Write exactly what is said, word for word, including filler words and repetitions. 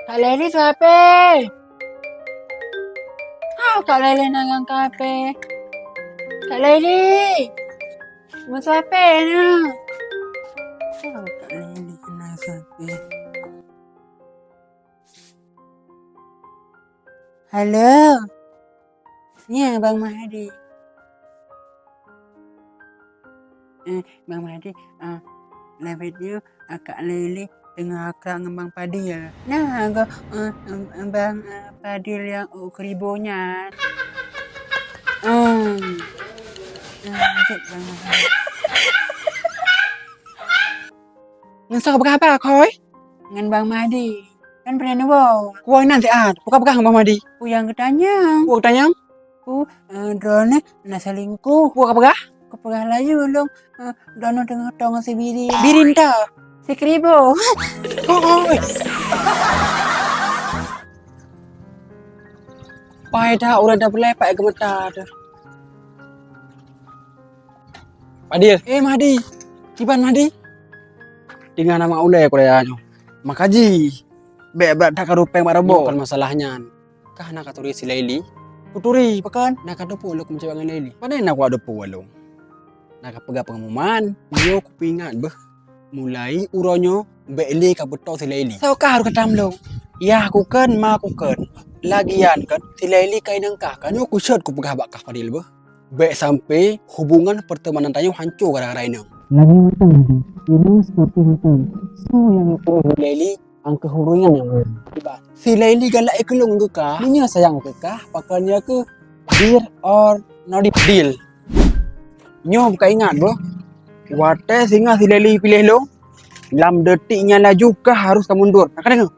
Kak Leli, su H P. Hao Kak Leli na ngon Kak H P. Kak Leli, meuseu H P na. Hao Kak Leli na ngon H P. Halo. Nyan Bang Mahdi. Eh, Bang Mahdi, ah, lawét nyoe, ah, Kak Leli teungoh akrab ngon Bang Padil. Nah, go, eh, em, em, Bang, eh, Padil nyang u Kribo nyan. Hmm. Ah, jeuet Bang Mahdi. Ngon soe peugah haba, Khôi? Ngon Bang Mahdi. Kan peureulèe neuwoe. Kuwoe inan siat. Peue kapeugah ngon Bang Mahdi? Peue nyang geutanyong? Peue geutanyong? Peue, eh, droeneuh na selingkuh. Peue kapeugah? Kapeugah laju lôn, eh, droeneuh teungoh tong si Birin. Birin ta? Si Kribo. Oi. Pai that ureueng tapeulai paih geumeuta teuh. Padil. Eh, Mahdi. Kiban, Mahdi? Tinggai na mak ulèe kuliah nyoe. Makaji. Bèk brat that ka rupeng bak robot. Nyoe kon masalah nyan. Kah na katuri si Laili? Kuturi, pakon? Na kateupeue lôn keumeung cewek ngon Laili. Pane na kuat teupeue lôn. Na kapeugah peungumuman. Nyoe kupeuingat beuh. Mulai uroe nyoe, bèk lé kabeutôi si Laili. Soe kah harôh katam lôn? Yah kukheun, ma kukheun. Lagian kan, si Laili ka inong kah kan? Nyoe kuseuet kupeugah bak kah Padil beuh. Bèk sampai hubungan pertemanan tanyoe hanco gara-gara inong. Lagèe mantong tadi, inong seperti mantong. Soe nyang geupeuruh lé Laili, angkeuh hubungan nyang meunan. Si Laili galak keu lôn keu kah, meunyoe sayang keu kah, pakon nyoe keuh deal or no deal. Nyoe beuka ingat, bro. Watèe singoh si Laili piléh lôn, lam detik nyan laju kah harôh ka mundur. Na kadeungö?